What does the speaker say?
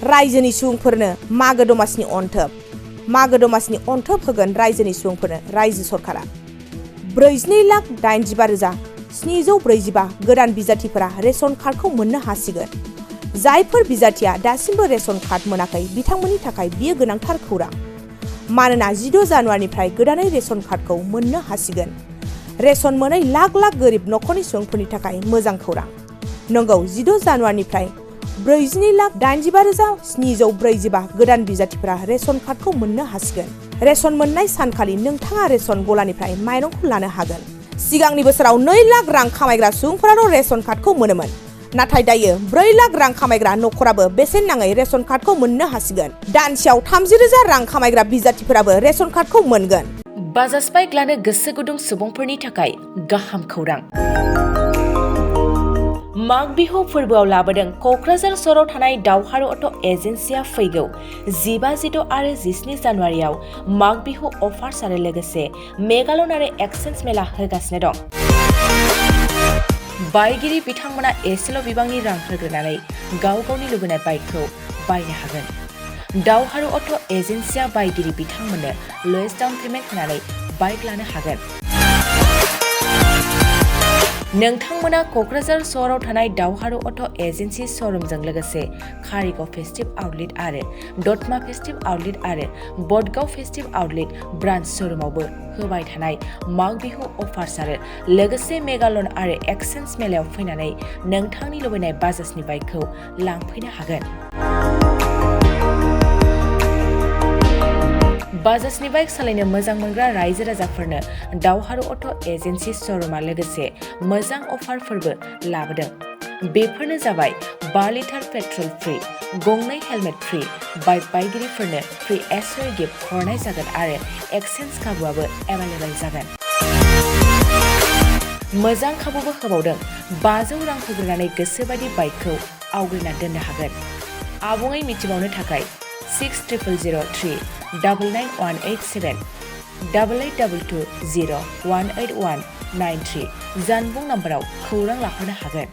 रायजोनि सुबुंफोरनो मागो दमासिनि अनथोब होगोन रायजोनि सुबुंफोरनो रायजो सरकारा 42,85,745 गोदान बिजाथिफोरा रेशन कार्डखौ मोननो हासिगोन। जायफोर बिजाथिया दासिमबो रेशन कार्ड मोनाखै बिथांमोननि थाखाय बियो गोनांथार खौरां। मानोना 16 जानुवारिनिफ्राय गोदानै रेशन कार्डखौ मोननो हासिगोन। रेशन मोनै लाख लाख गोरिब नखरनि सुबुंफोरनि थाखाय मोजां खौरां। नंगौ 16 जानुवारिनिफ्राय 42,85,745 गोदान बिजाथिफोरा रेशन कार्डखौ मोननो हासिगोन। रेशन मोननाय सानखालि नोंथाङा रेशन गलानिफ्राय माइरंखौ लानो हागोन। सिगांनि बोसोराव 2 लाख रां खामायग्रा सुबुंफोराल' रेशन कार्डखौ मोनोमोन। नाथाय दायो 4 लाख रां खामायग्रा नखराबो बेसेन नाङै रेशन कार्डखौ मोननो हासिगोन। दानसेयाव 30,000 रां खामायग्रा बिजाथिफोराबो रेशन कार्डखौ मोनगोन। बाजाज बाइक लानो गोसो गुदुं सुबुंफोरनि थाखाय गाहाम खौरां। माग बिहु फोरबोआव लाबोदों क'क्राझार सहराव थानाय दावहारु अट' एजेन्सिया फैगौ 15, 16 आरो 17 जानुवारियाव माग बिहु अफार्स आरो लोगोसे मेगालन आरो एक्सचेन्ज मेला होगासिनो दं। बायगिरि बिथांमोना एसेल' बिबांनि रां होग्रोनानै गाव गावनि लुबैनाय बाइकखौ बायनो हागोन। दावहारु अट' एजेन्सिया बायगिरि बिथांमोननो लवेस्ट डाउन पेमेन्ट होनानै बाइक लानो हागोन। नोंथांमोना क'क्राझार सहराव थानाय दावहारु अट' एजेन्सि श'रुमजों लोगोसे कारिगाव फेस्टिभ आउटलेट आरो दतमा फेस्टिभ आउटलेट आरो बडगाव फेस्टिभ आउटलेट ब्रान्च श'रुमावबो होबाय थानाय माग बिहु अफार्स आरो लोगोसे मेगालन आरो एक्सचेन्ज मेलायाव फैनानै नोंथांनि लुबैनाय बाजाजनि बाइकखौ लांफैनो हागोन। बाजाजनि बाइक सालायनो मोजां मोनग्रा रायजो राजाफोरनो दावहारु अट' एजेन्सि श'रुमा लोगोसे मोजां अफारफोरबो लाबोदों। बेफोरनो जाबाय 5 लिटार पेट्रल फ्रि, गंनै हेलमेट फ्रि, बाइक बायगिरिफोरनो फ्रि एसेसरी गिफ्ट हरनाय जागोन आरो एक्सचेन्ज खाबुआबो एभेलेबेल जागोन। मोजां खाबुबो होबावदों। 500 रां होग्रोनानै गोसोबायदि बाइकखौ आवग्रिना दोननो हागोन। आबुङै मिथिबावनो थाखाय 6003 99187 8822 0 18193 जानबुं नाम्बाराव खौरां लाहरनो हागोन।